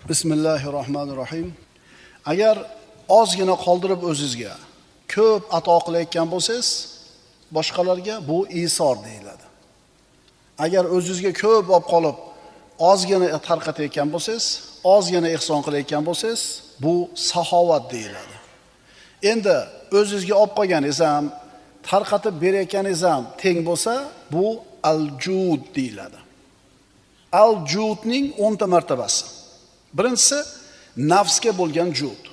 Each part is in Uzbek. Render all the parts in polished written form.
Bismillahirrohmanirrohim. Agar ozgina qoldirib o'zingizga ko'p ato qilayotgan bo'lsangiz, boshqalarga bu isor deyiladi. Agar o'zingizga ko'p olib qolib, ozgina tarqatayotgan bo'lsangiz, ozgina ihson qilayotgan bo'lsangiz, bu saxovat deyiladi. Endi o'zingizga olib qolganingiz ham, tarqatib berayotganingiz ham teng bo'lsa, bu al-jud deyiladi. Al-judning 10 ta martabasi. Birinchisi nafsga bo'lgan jud.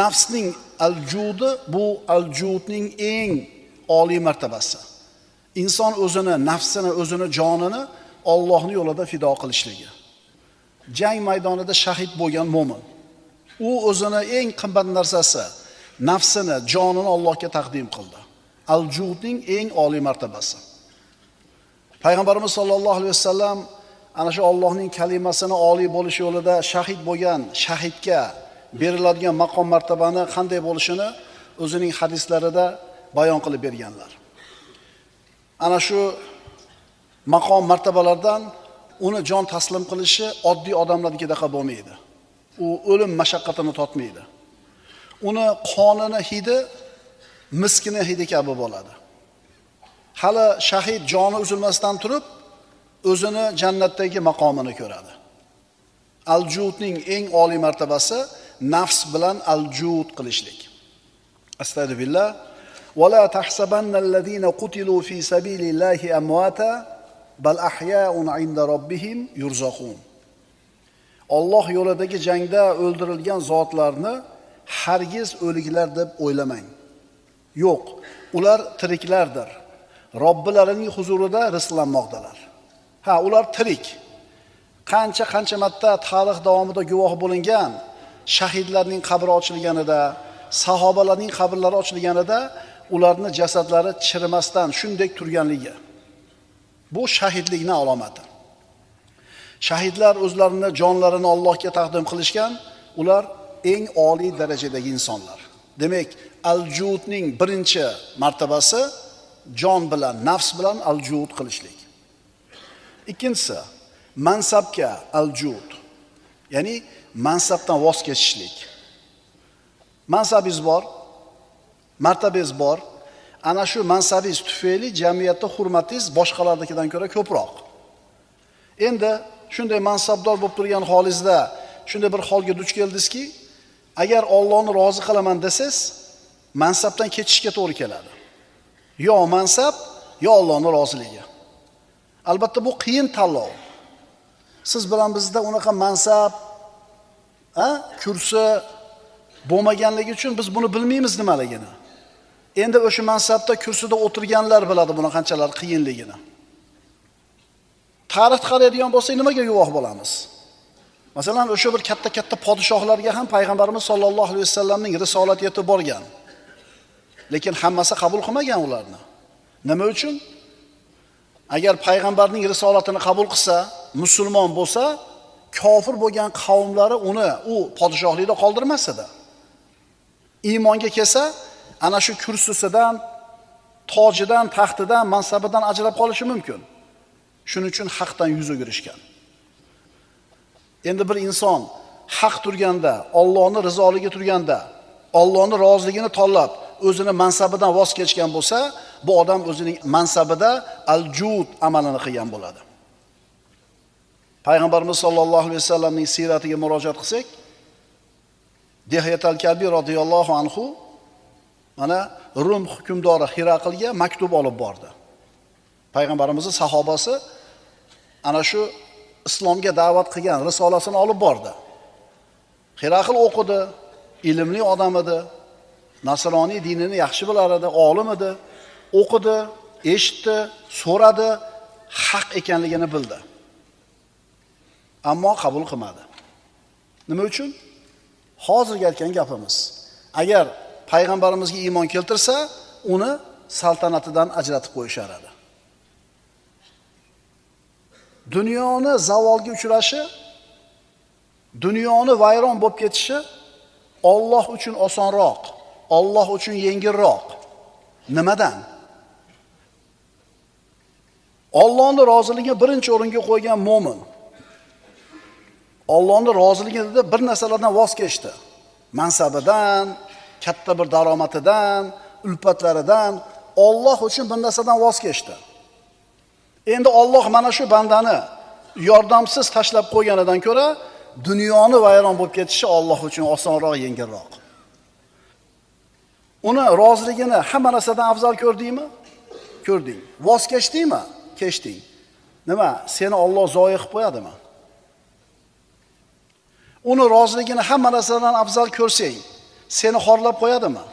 Nafsning al-judi bu al-judning eng oliy martabasi. Inson o'zini nafsini, o'zini jonini Allohning yo'lida fido qilishligi. Jang maydonida shahid bo'lgan mo'min, u o'zini eng qimmat narsasi, nafsini, jonini Allohga taqdim qildi. Al-judning eng oliy martabasi. Payg'ambarimiz sollallohu alayhi vasallam ana shu Allohning kalimasini oliy bo'lish yo'lida shahid bo'lgan shahidga beriladigan maqom martabani qanday bo'lishini o'zining hadislarida bayon qilib berganlar. Ana shu maqom martabalardan uni jon taslim qilishi oddiy odamlarnikidaqa bo'lmaydi. U o'lim mashaqqatini totmaydi. Uni qonini hidi miskini hidi kabi bo'ladi. Hali shahid joni uzilmasdan turib o'zini jannatdagi maqomini ko'radi. Al-judning eng oliy martabasi nafs bilan al-jud qilishlik. Astagfirullah. Va la tahsabannallazina qutilu fi sabilillahi amwata bal ahya'un 'inda robbihim yurzaqun. Alloh yo'lidagi jangda o'ldirilgan zotlarni hargiz o'liklar deb o'ylamang. Yo'q, ular tiriklardir. Robbilarining huzurida rizqlanmoqdalar. Ha, ular tirik. Qancha marta tarix davomida guvoh bo'lingan shahidlarning qabri ochilganida, sahobalarning qabrlari ochilganida ularning jasadlari chirimasdan shunday turganligi. Bu shahidlikning alomati. Shahidlar o'zlarini jonlarini Allohga taqdim qilishgan, ular eng oliy darajadagi insonlar. Demak, al-judning birinchi martabasi jon bilan, nafs bilan al-jud qilishlik. Ikkinchisi mansabga al-jud. Ya'ni mansabdan voz kechishlik. Mansabingiz bor, martabangiz bor. Ana shu mansabingiz tufayli jamiyatda hurmatingiz boshqalarnikidan ko'ra ko'proq. Endi shunday mansabdor bo'lib turgan holingizda shunday bir holga duch keldingizki, agar Allohni rozi qilaman desangiz, mansabdan ketishga to'g'ri keladi. Yo mansab, yo Allohning roziligi. Albatta bu qiyin tanlov. Siz bilan bizda unaqa mansab, kursi bo'lmaganligi uchun biz buni bilmaymiz nimaligini. Endi o'sha mansabda, kursida o'tirganlar biladi buni qanchalar qiyinligini. Tarix qaraydigan bo'lsak, nimaga guvoh bo'lamiz? Masalan, o'sha bir katta-katta podshohlarga ham payg'ambarimiz sollallohu alayhi vasallamning risolati yetib borgan. Lekin hammasi qabul qilmagan ularni. Nima uchun? Agar payg'ambarning risolatini qabul qilsa, musulmon bo'lsa, kofir bo'lgan qavmlari uni u podshohlikda qoldirmas edi. Iymonga kelsa, ana shu kursisidan, tojidan, taxtidan, mansabidan ajrab qolishi mumkin. Shuning uchun haqdan yuz o'girishgan. Endi bir inson haq turganda, Allohning rizoligi turganda, Allohning roziligini tanlab, o'zini mansabidan voz kechgan bo'lsa, bu odam o'zining mansabida al-jud amalini qilgan bo'ladi. Payg'ambarimiz sollallohu alayhi vasallamning siyratiga murojaat qilsak, Dihyat al-Kalbi radhiyallohu anhu mana Rum hukmdori Hiraqlga maktub olib bordi. Payg'ambarimizning sahobasi ana shu islomga da'vat qilgan risolasini olib bordi. Hiraql o'qidi, ilmli odam edi, nasroniy dinini yaxshi bilar edi, olim edi. O'qidi, eshitdi, so'radi, haq ekanligini bildi. Ammo qabul qilmadi. Nima uchun? Hozirgi aytgan gapimiz. Agar payg'ambarimizga iymon keltirsa, uni saltanatidan ajratib qo'yishar edi. Dunyoni zavolga uchrashi, dunyoni vayron bo'lib ketishi Alloh uchun osonroq, Alloh uchun yengilroq. Nimadan? Allohning roziligini birinchi o'ringa qo'ygan mo'min. Allohning roziligini deb bir narsalardan voz kechdi. Mansabidan, katta bir daromadidan, ulfatlaridan Alloh uchun bir narsadan voz kechdi. Endi Alloh mana shu bandani yordamsiz tashlab qo'yganidan ko'ra dunyoni vayron bo'lib ketishi Alloh uchun osonroq, yengilroq. Uni roziligini hamma narsadan afzal ko'rdingmi? Ko'rding. Voz kechdingmi? Kechding. Nima? Seni Alloh zoyi qilib qo'yadimi? Uni roziligini hamma narsadan afzal ko'rsang, seni xorlab qo'yadimi?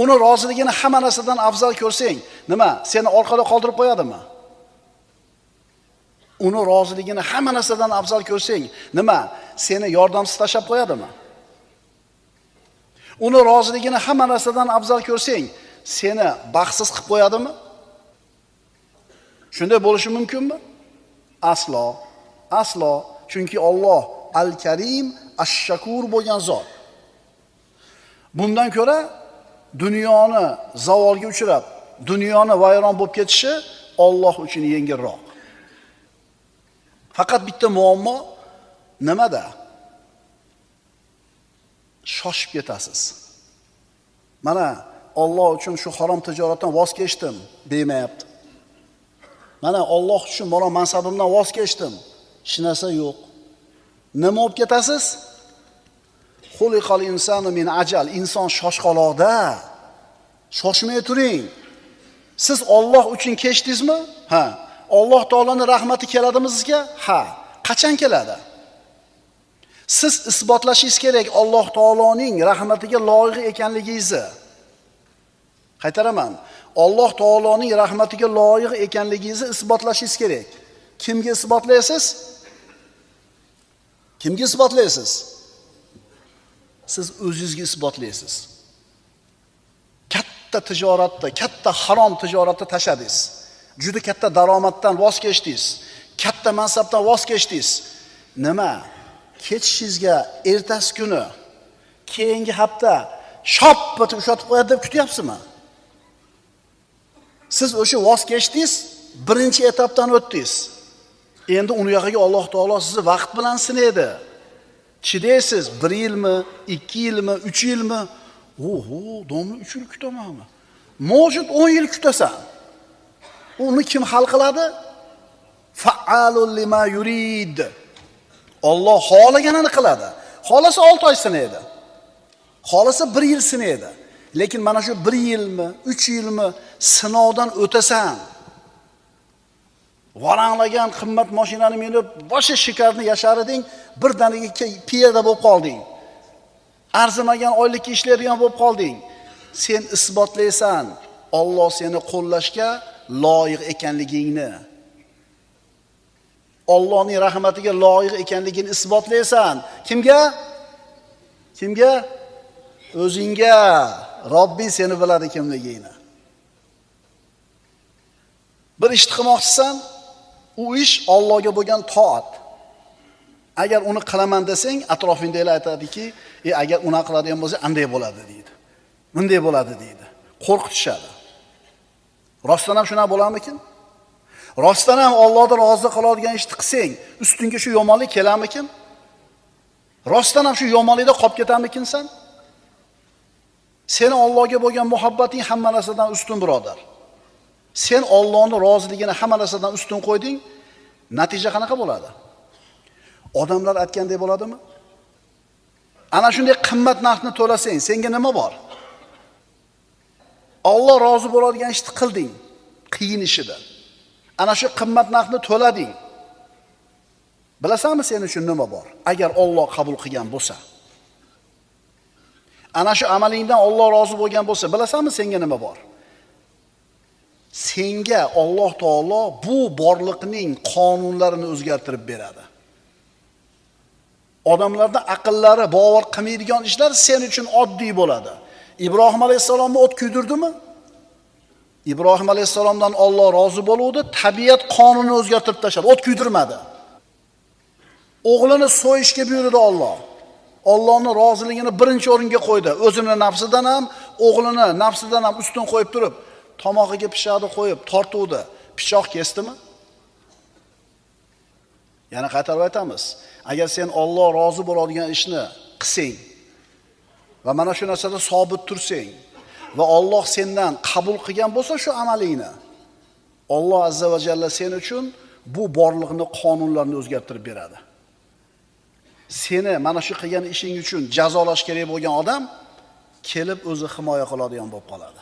Uni roziligini hamma narsadan afzal ko'rsang, nima? Seni orqada qoldirib qo'yadimi? Uni roziligini hamma narsadan afzal ko'rsang, nima? Seni yordamsiz tashlab qo'yadimi? Uni roziligini hamma narsadan afzal ko'rsang, seni baxtsiz qilib qo'yadimi? Shunday bo'lishi mumkinmi? Aslo, aslo. Chunki Alloh Al-Karim, Ash-Shakur bo'lgan zot. Bundan ko'ra dunyoni zavolga uchrab, dunyoni vayron bo'lib ketishi Alloh uchun yengilroq. Faqat bitta muammo nimada? Shoshib ketasiz. Mana Alloh uchun shu harom tijoratdan voz kechdim demayapti. Mana Alloh uchun mana mansabimdan voz kechdim. Hech narsa yo'q. Nima bo'lib ketasiz? Xuliqal insanu min ajal. Inson shoshqaloqda. Shoshmay turing. Siz Alloh uchun kechdingizmi? Ha. Alloh taoloning rahmati keladimi sizga? Ha. Qachon keladi? Siz isbotlashingiz kerak Alloh taoloning rahmatiga loyiq ekanligingizni. Qaytaraman. Alloh taoloning rahmatiga loyiq ekanligingizni isbotlashingiz kerak. Kimga isbotlaysiz? Kimga isbotlaysiz? Siz o'zingizga isbotlaysiz. Katta tijoratda, katta harom tijoratda tashladingiz. Juda katta daromaddan voz kechdingiz. Katta mansabdan voz kechdingiz. Nima? Ketishingizga ertasi kuni, keyingi hafta shop etib ushatib qo'yadi deb kutyapsizmi? Siz o'sha voz kechdingiz, birinchi etapdan o'tdingiz. Endi uni yog'iga Alloh taolo sizni vaqt bilan sinaydi. Chidaysiz, 1 yilmi, 2 yilmi, 3 yilmi? Oho, domla 3 yil kutamanmi? Mavjud 10 yil kutasan. Uni kim hal qiladi? Fa'alul lima yurid. Alloh xohlaganini qiladi. Xolasa 6 oy sinaydi. Xolasa 1 yil sinaydi. Lekin mana shu 1 yilmi, 3 yilmi sinovdan o'tasan. Varanglagan qimmat mashinani minib, boshi shikarni yashar eding, birdaniga piyoda bo'lib qolding. Arzimagan oylikka ishlaydigan bo'lib qolding. Sen isbotlaysan Alloh seni qo'llashga loyiq ekanligingni. Allohning rahmatiga loyiq ekanligini isbotlaysan. Kimga? Kimga? O'zingga. Robbing seni biladi kimligingni. Bir ishni qilmoqchisan, u ish Allohga bo'lgan toat. Agar uni qilaman desang, atrofingdagilar aytadiki, agar una qiladigan bo'lsa, anday bo'ladi deydi. Bunday bo'ladi deydi. Qo'rqitishadi. Rostdan ham shuna bo'larmikin? Rostdan ham Allohdan rozi qiladigan ishni qilsang, ustingga shu yomonlik kelarmikin? Rostdan ham shu yomonlikda qolib ketarmikinsan? Seni Allohga bo'lgan muhabbating hamma narsadan ustun, birodar. Sen Allohning roziligini hamma narsadan ustun qo'yding, natija qanaqa bo'ladi? Odamlar aytgandek bo'ladimi? Ana shunday qimmat narxni to'lasang, senga nima bor? Alloh rozi bo'ladigan ishni qilding, qiyin ishida. Ana shu qimmat narxni to'lading. Bilasanmi sen uchun nima bor? Agar Alloh qabul qilgan bo'lsa. Ana shu amalingdan Alloh rozi bo'lgan bo'lsa, bilasanmi senga nima bor? Senga Alloh taolo bu borliqning qonunlarini o'zgartirib beradi. Odamlarda aqllari bovar qilmaydigan ishlar sen uchun oddiy bo'ladi. Ibrohim alayhissalomni o't kuydirdimi? Ibrohim alayhissalomdan Alloh rozi bo'luvdi, tabiat qonunini o'zgartirib tashladi, o't kuydirmadi. O'g'lini so'yishga buyurdi Alloh. Allohning roziligini birinchi o'ringa qo'ydi. O'zini nafsidan ham, o'g'lini nafsidan ham ustun qo'yib turib, tomog'iga pichoqni qo'yib tortuvdi. Pichoq kesdimi? Yana qaytarib aytamiz, agar sen Alloh rozi bo'ladigan ishni qilsang va mana shu narsada sobit tursang va Alloh sendan qabul qilgan bo'lsa shu amalingni, Alloh azza va jalla sen uchun bu borliqni, qonunlarni o'zgartirib beradi. Seni mana shu qilgan ishing uchun jazolash kerak bo'lgan odam kelib o'zi himoya qiladigan bo'lib qoladi.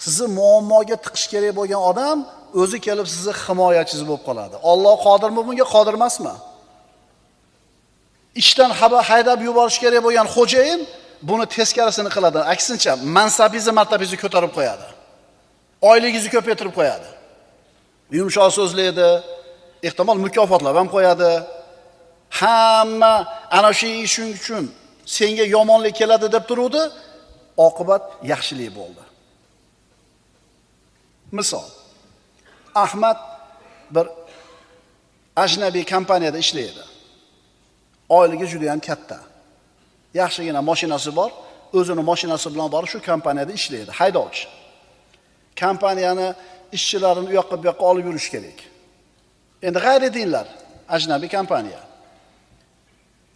Sizni muammoga tiqish kerak bo'lgan odam o'zi kelib sizni himoyachingiz bo'lib qoladi. Alloh qodirmi bunga, qodir emasmi? Ishdan haydab yuborish kerak bo'lgan xo'jayin buni teskarisini qiladi. Aksincha, mansabingizni, martabangizni ko'tarib qo'yadi. Oyligingizni ko'paytirib qo'yadi. Yumshoq so'zlaydi, ehtimol mukofotlab ham qo'yadi. Hamma ana shu ishing uchun senga yomonlik keladi deb turuvdi, oqibat yaxshilik bo'ldi. Misol, Ahmad bir ajnabiy kompaniyada ishlaydi. Oyligi juda ham katta. Yaxshigina mashinasi bor, o'zini mashinasi bilan borib shu kompaniyada ishlaydi, haydovchi. Kompaniyani ishchilarini u yoqqa bu yoqqa olib yurish kerak. Endi g'ayri dinlar, ajnabiy kompaniya.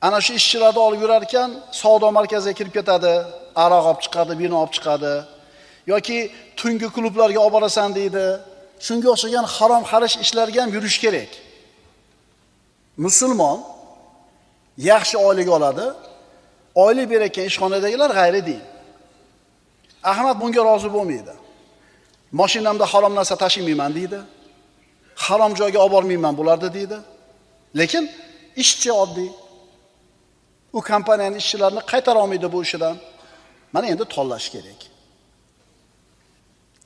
Ana shu ishchilarni olib yurar ekan, savdo markaziga kirib ketadi, aroq olib chiqadi, vino olib chiqadi yoki tungi klublarga olib borasan deydi. Shunga o'xshagan harom xarish ishlarga ham yurish kerak. Musulmon yaxshi oylik oladi, oylik berayotgan ishxonadagilar g'ayri din. Ahmad bunga rozi bo'lmaydi. Mashinamda harom narsa tashimayman deydi. Harom joyga olib bormayman bularni deydi. Lekin ishchi oddiy. U kompaniyaning ishchilarini qaytara olmaydi bu ishidan. Mana endi tanlash kerak.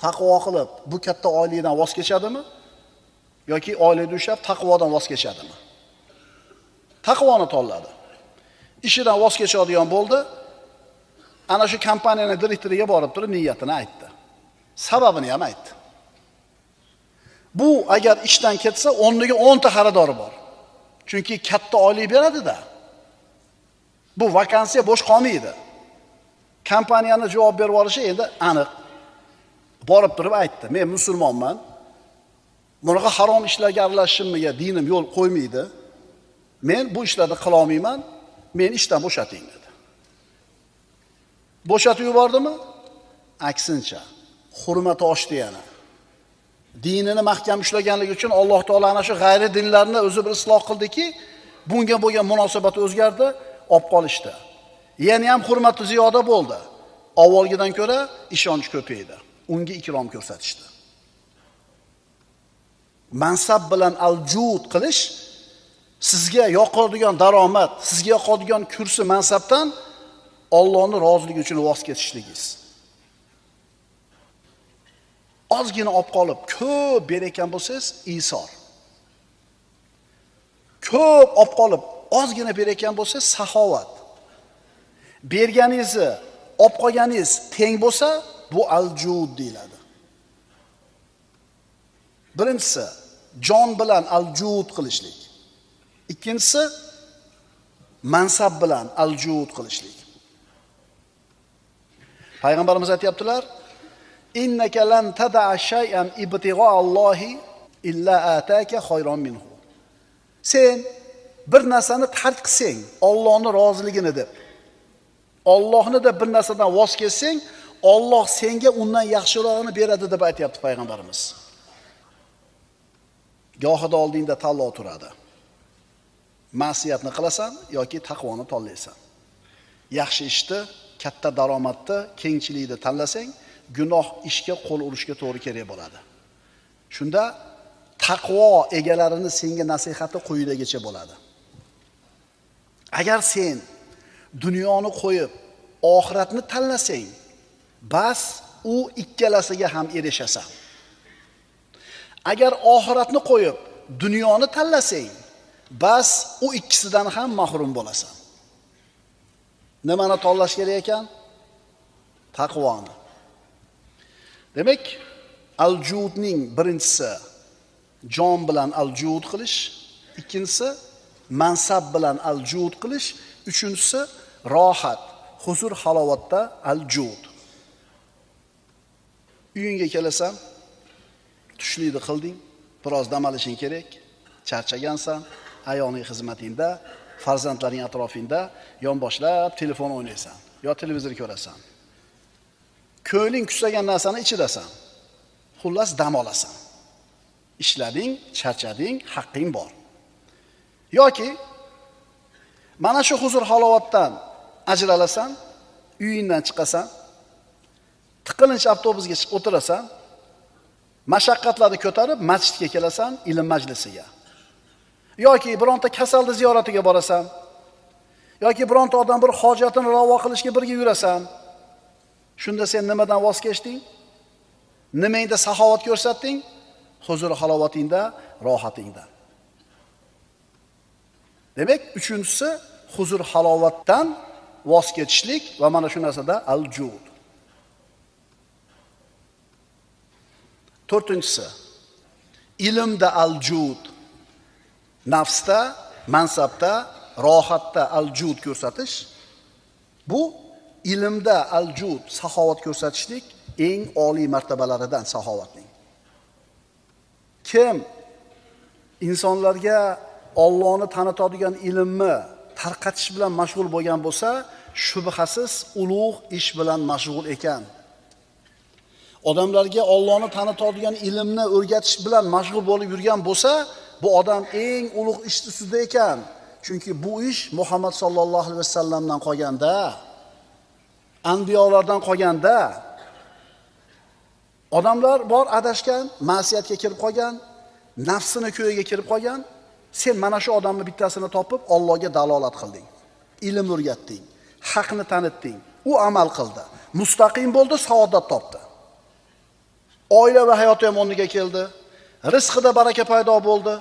Taqvo qilib bu katta oylikdan voz kechadimi yoki oylikni ushlab taqvodan voz kechadimi? Taqvoni tanladi. Ishidan voz kechadigan bo'ldi. Ana shu kompaniyaning direktoriga borib turib niyatini aytdi. Sababini ham aytdi. Bu agar ishdan ketsa, o'rniga 10 ta xaridori bor. Chunki katta oylik beradi-da. Bu vakansiya bo'sh qolmaydi. Kompaniyani javob berib olishi endi aniq. Borib turib aytdi: "Men musulmonman. Bunaqa harom ishlarga aralashishimga dinim yo'l qo'ymaydi. Men bu ishlarni qila olmayman. Meni ishdan bo'shating" dedi. Bo'shatib yubordimi? Aksincha, hurmati oshdi yana. Dinini mahkam ushlaganligi uchun Alloh taolo ana shu g'ayri dinlarni o'zi bir isloh qildiki, bunga bo'lgan munosabati o'zgardi, olib qolishdi. Yana ham hurmati ziyoda bo'ldi. Avvalgidan ko'ra ishonch ko'paydi. Unga ikrom ko'rsatishdi. Mansab bilan al-jud qilish sizga yoqadigan daromad, sizga yoqadigan kursi mansabdan Allohning roziligi uchun voz kechishligingiz. Ozgina olib qolib, ko'p berayotgan bo'lsangiz, isor. Ko'p olib qolib, ozgina berayotgan bo'lsangiz, saxovat. Berganingizni, olib qolganingiz teng bo'lsa, bu al-jud deyiladi. Birinchisi jon bilan al-jud qilishlik. Ikkinchisi mansab bilan al-jud qilishlik. Payg'ambarimiz aytayaptilar: "Innaka lan tada'a shay'an ibtigha'a Allohi illa ataka khayran minhu." Sen bir narsani tark qilsang, Allohning roziligini deb, Allohni deb bir narsadan voz kechsang, Alloh senga undan yaxshirog'ini beradi deb aytayapti payg'ambarimiz. Gohida oldingda tanlov turadi. Ma'siyatni qilasan yoki taqvoni tanlaysan. Yaxshi ishni, katta daromadni, kengchilikni tanlasang, gunoh ishga qo'l urishga to'g'ri kerak bo'ladi. Shunda taqvo egalarini senga nasihati quyidagicha bo'ladi. Agar sen dunyoni qo'yib oxiratni tanlasang, bas u ikkalasiga ham erishasan. Agar oxiratni qo'yib dunyoni tanlasang, bas u ikkisidan ham mahrum bo'lasan. Nimani tanlash kerak ekan? Taqvoni. Demak, al-judning birinchisi jon bilan al-jud qilish, ikkinchisi mansab bilan al-jud qilish, uchinchisi rohat, huzur halovatda al-jud. Uyingga kelasan, tushlikni qilding, Biroz dam olishing kerak, charchagansan, ayolning xizmatingda, farzandlaring atrofingda yonboshlab telefon o'ynaysan yo televizor ko'rasan. Ko'ngling kusagan narsani ichidasan. Xullas dam olasan. Ishlading, charchading, haqqing bor. Yoki mana shu huzur halovatdan ajralasan, uyingdan chiqasan, tiqilinch avtobusga chiqib o'tirasan, mashaqqatlarni ko'tarib masjidga kelasan, ilm majlisiga. Yoki bironta kasalni ziyoratiga borasan, yoki bironta odam bir hojatini ravo qilishga birga yurasan. Shunda sen nimadan voz kechding? Nimangda saxovat ko'rsatding? Huzur halovatingda, rohatingda. Demak, uchinchisi huzur halovatdan voz kechishlik va mana shu narsada al-jud. To'rtinchisi ilmda al-jud. Nafsda, mansabda, rohatda al-jud ko'rsatish. Bu ilmda al-jud, saxovat ko'rsatishlik eng oliy martabalaridan saxovatning. Kim insonlarga Allohni tanitadigan ilmni tarqatish bilan mashg'ul bo'lgan bo'lsa, shubhasiz ulug' ish bilan mashg'ul ekan. Odamlarga Allohni tanitadigan ilmni o'rgatish bilan mashg'ul bo'lib yurgan bo'lsa, bu odam eng ulug' ish ustida ekan. Chunki bu ish Muhammad sallallohu alayhi vasallamdan qolganda, anbiyolardan qolganda, odamlar bor adashgan, ma'siyatga kirib qolgan, nafsini ko'yiga kirib qolgan. Sen mana shu odamni bittasini topib Allohga dalolat qilding. Ilm o'rgatding, haqni tanitding. U amal qildi. Mustaqim bo'ldi, saodat topdi. Oila va hayoti ham o'rniga keldi. Rizqida baraka paydo bo'ldi,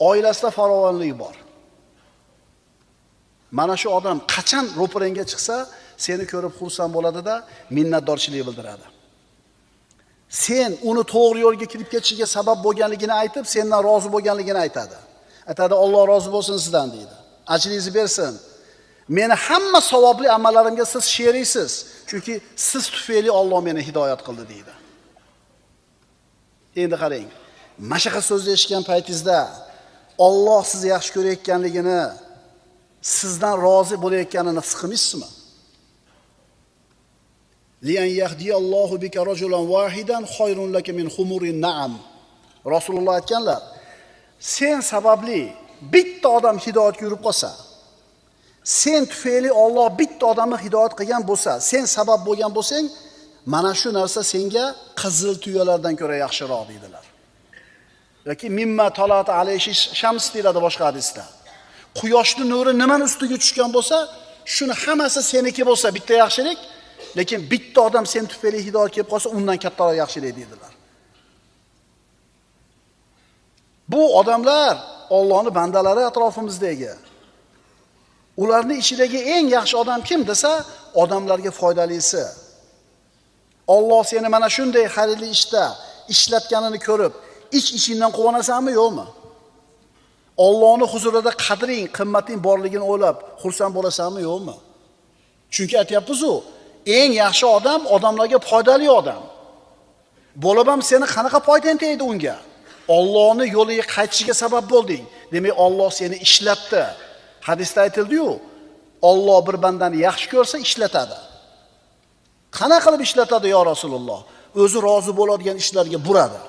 oilasida farovonlik bor. Mana shu odam qachon ro'parangga chiqsa, seni ko'rib xursand bo'ladida, minnatdorchilik bildiradi. Sen uni to'g'ri yo'lga kirib ketishiga sabab bo'lganligini aytib, sendan rozi bo'lganligini aytadi. Aytadi, Alloh rozi bo'lsin sizdan deydi. Ajringizni bersin. Meni hamma savobli amallarimga siz sheriksiz, chunki siz tufayli Alloh meni hidoyat qildi deydi. Endi qarang, mashaqqat so'zni eshitgan paytingizda Alloh sizni yaxshi ko'rayotganligini, sizdan rozi bo'layotganini his qilmaysizmi? Lian yahdiyallohu bika rajulan wahidan khayrun laka min humurin na'am. Rasululloh aytganlar, sen sababli bitta odam hidoyatga yurib qolsa, sen tufayli Alloh bitta odamni hidoyat qilgan bo'lsa, sen sabab bo'lgan bo'lsang, mana shu narsa senga qizil tuyalardan ko'ra yaxshiroq deydilar. Yoki mimma talata alayhi shams deyiladi boshqa hadisda. Quyoshning nuri nimani ustiga tushgan bo'lsa, shuni hammasi seniki bo'lsa bitta yaxshilik, lekin bitta odam sen tufayli hidoyat kelib qolsa, undan kattaroq yaxshilik deydilar. Bu odamlar Allohning bandalari atrofimizdagi. Ularning ichidagi eng yaxshi odam kim desa, odamlarga foydalisi. Alloh seni mana shunday xayrli ishda ishlatganini ko'rib, ich-ichingdan quvonasanmi, yo'qmi? Allohning huzurida qadring, qimmating borligini o'ylab xursand bo'lasanmi, yo'qmi? Chunki aytyapmiz-u, eng yaxshi odam odamlarga foydali odam. Bo'lib ham seni qanaqa foydang tegdi unga? Allohning yo'liga qaytishiga sabab bo'lding. Demak, Alloh seni ishlatdi. Hadisda aytildi-yu, Alloh bir bandani yaxshi ko'rsa ishlatadi. Qana qilib ishlatadi yo Rasululloh? O'zi rozi bo'ladigan ishlarga buradi.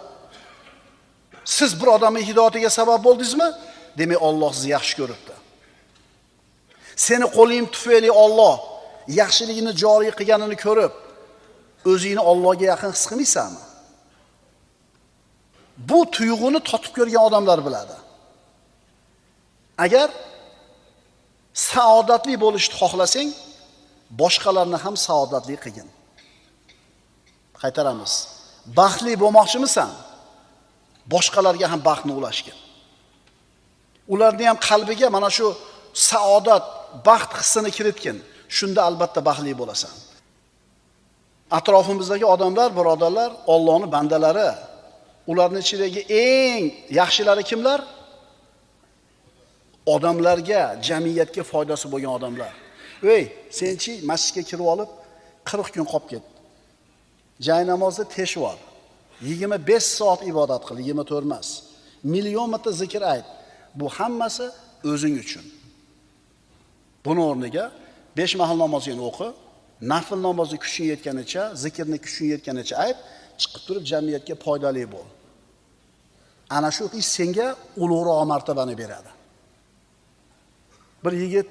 Siz bir odamning hidoyatiga sabab bo'ldingizmi? Demak, Alloh sizni yaxshi ko'ribdi. Seni qo'ling tufayli Alloh yaxshiligini joriy qilganini ko'rib, o'zingni Allohga yaqin his qilmaysanmi? Bu tuyg'uni totib ko'rgan odamlar biladi. Agar saodatli bo'lishni xohlasang, boshqalarni ham saodatli qilgin. Qaytaramiz. Baxtli bo'lmoqchimisan? Boshqalarga ham baxtni ulashgin. Ularning ham qalbiga mana shu saodat, baxt hissini kiritgin. Shunda albatta baxtli bo'lasan. Atrofimizdagi odamlar, birodarlar, Allohning bandalari. Ularning ichidagi eng yaxshilari kimlar? Odamlarga, jamiyatga foydasi bo'lgan odamlar. Ey, senchi masjidga kirib olib 40 kun qolib ket. Jay namozni teshvor. 25 soat ibodat qil, 24 emas. Million marta zikr ayt. Bu hammasi o'zing uchun. Buni o'rniga 5 mahal namozini o'qi, nafl namozni kuching yetganicha, zikrni kuching yetganicha ayt, chiqib turib jamiyatga foydali bo'l. Ana shu ish senga ulug'roq martabani beradi. Bir yigit,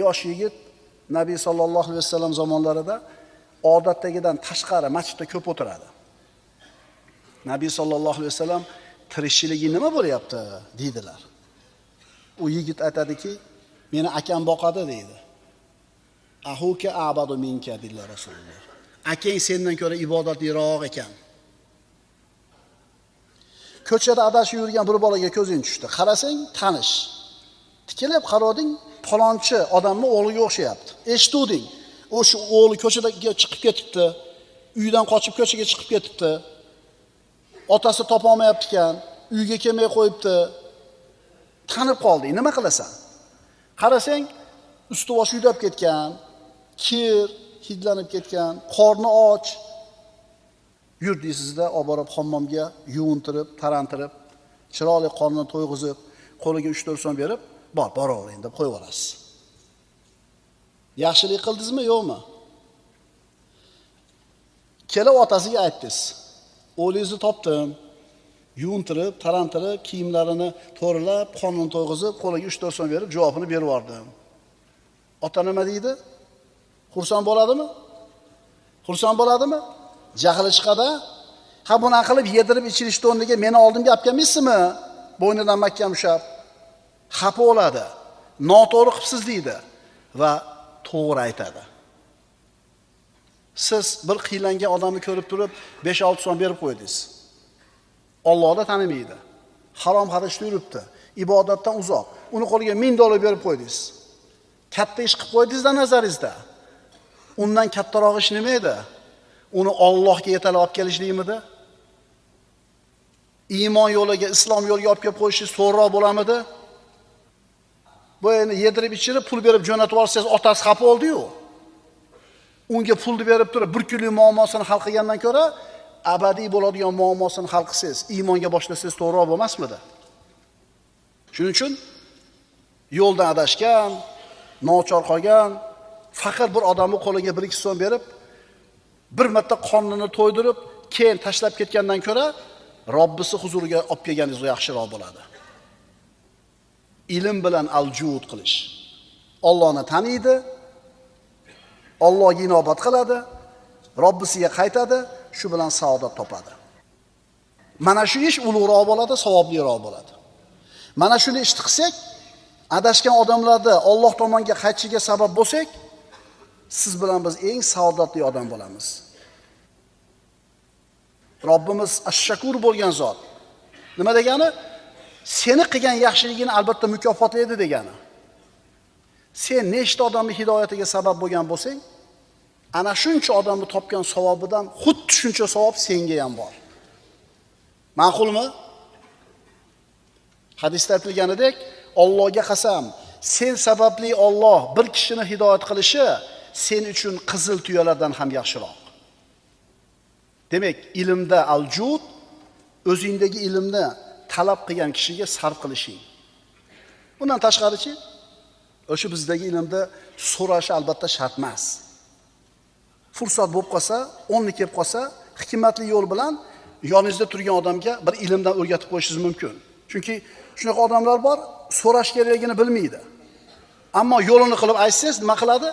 yosh yigit Nabiy sallallohu alayhi vasallam zamonlarida odatdagidan tashqari masjidda ko'p o'tiradi. Nabiy sallallohu alayhi vasallam tirikchiligi nima bo'lyapti deydilar. U yigit aytadiki, meni akam boqadi deydi. Ahuka abadu minka dedilar Rasululloh. Akang sendan ko'ra ibodatliroq ekan. Ko'chada adashib yurgan bir bolaga ko'zing tushdi. Qarasang tanish. Tikilib qarading, palonchi odamning o'g'liga o'xshayapti. Eshitding. O'sha o'g'li ko'chada chiqib ketibdi. Uydan qochib ko'chaga chiqib ketibdi. Otasi topa olmayapti ekan, uyga kelmay qo'yibdi. Tanib qolding, nima qilasan? Qarasang, usti boshi yudab ketgan, kir hidlanib ketgan, qorni och. Yur deysizda, olib borib hammomga yuvintirib, tarantirib, chiroyli qornini to'yg'izib, qo'liga 3-4 so'm berib, bor, boravering deb qo'yib yuborasiz. Yaxshilik qildingizmi, yo'qmi? Kelib otasiga aytdingiz. O'g'lingizni topdim. Yuvintirib, tarantirib, kiyimlarini to'g'rilab, qornini to'yg'izib, qo'liga 3-4 so'm berib, javobini berib yubordim. Ota nima deydi? Xursand bo'ladimi? Xursand bo'ladimi? Jahli chiqadi. Ha, buni qilib yedirib ichirishni o'rniga meni oldimga olib kelmaysizmi? Bo'ynidan mahkam ushlab xafa bo'ladi. Noto'g'ri qilibsiz deydi va to'g'ri aytadi. Siz bir qiylangan odamni ko'rib turib 5-6 so'm berib qo'ydingiz. Allohni tanimaydi. Harom xarajda yuribdi. Ibodatdan uzoq. Uni qo'liga $1000 berib qo'ydingiz. Katta ish qilib qo'ydingiz-da nazaringizda. Undan kattaroq ish nima edi? Uni Allohga yetalab olib kelishlikmidi? Iymon yo'liga, islom yo'liga olib kelib qo'yishingiz to'g'riroq bo'lamidi? Bu endi yedirib ichirib pul berib jo'natib yuborsangiz otasi xafa bo'ldi-yu. Unga pulni berib turib bir kunlik muammosini hal qilgandan ko'ra abadiy bo'ladigan muammosini hal qilsangiz, iymonga boshlasangiz to'g'riroq bo'lmasmidi? Shuning uchun yo'ldan adashgan, nochor qolgan, faqir bir odamning qo'liga 1-2 so'm berib, bir marta qornini to'ydirib, keyin tashlab ketgandan ko'ra Robbisi huzuriga olib kelganingiz yaxshiroq bo'ladi. Ilm bilan al-juhud qilish. Allohni taniydi, Allohga inobat qiladi, Robbisiga qaytadi, shu bilan saodat topadi. Mana shu ish ulug'roq bo'ladi, savobliroq bo'ladi. Mana shuni ishni qilsak, adashgan odamlarda Alloh tomonga qaytishiga sabab bo'lsak, siz bilan biz eng saodatli odam bo'lamiz. Robbimiz ash-Shakur bo'lgan zot. Nima degani? Seni qilgan yaxshiligini albatta mukofotlaydi degani. Sen nechta odamni hidoyatiga sabab bo'lgan bo'lsang, ana shuncha odamni topgan savobidan xuddi shuncha savob senga ham bor. Ma'qulmi? Hadisda aytilganidek, Allohga qasam, sen sababli Alloh bir kishini hidoyat qilishi sen uchun qizil tuyalardan ham yaxshiroq. Demak, ilmda al-jud, o'zingdagi ilmni talab qilgan kishiga sarf qilishing. Bundan tashqarichi, o'sha bizdagi ilmda so'rash albatta shart emas. Fursat bo'lib qolsa, o'rni kelib qolsa, hikmatli yo'l bilan yoningizda turgan odamga bir ilmdan o'rgatib qo'yishingiz mumkin. Chunki shunaqa odamlar bor, so'rash kerakligini bilmaydi. Ammo yo'lini qilib aytsangiz nima qiladi?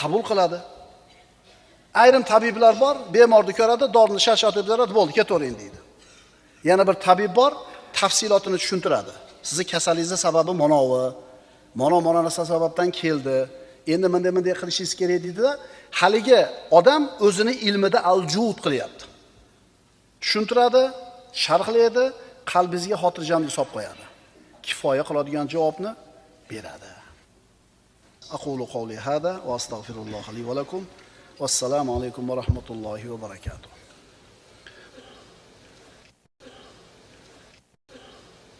Qabul qiladi. Ayrim tabiblar bor, bemorni ko'radi, dorini shashatib beradi, bo'ldi, ketavering deydi. Yana bir tabib bor, tafsilotini tushuntiradi. Sizni kasalligingiz sababi manovi, mana narsa sababdan keldi. Endi bunday qilishingiz kerak deydi-da, haligi odam o'zini ilmida al-juhud qilyapti. Tushuntiradi, sharhlaydi, qalbingizga xotirjamlik solib qo'yadi. Kifoya qiladigan javobni beradi. Aqulu qawli hada va astagfirulloha li va lakum. Vassalomu alaykum va rahmatullohi va barakatuh.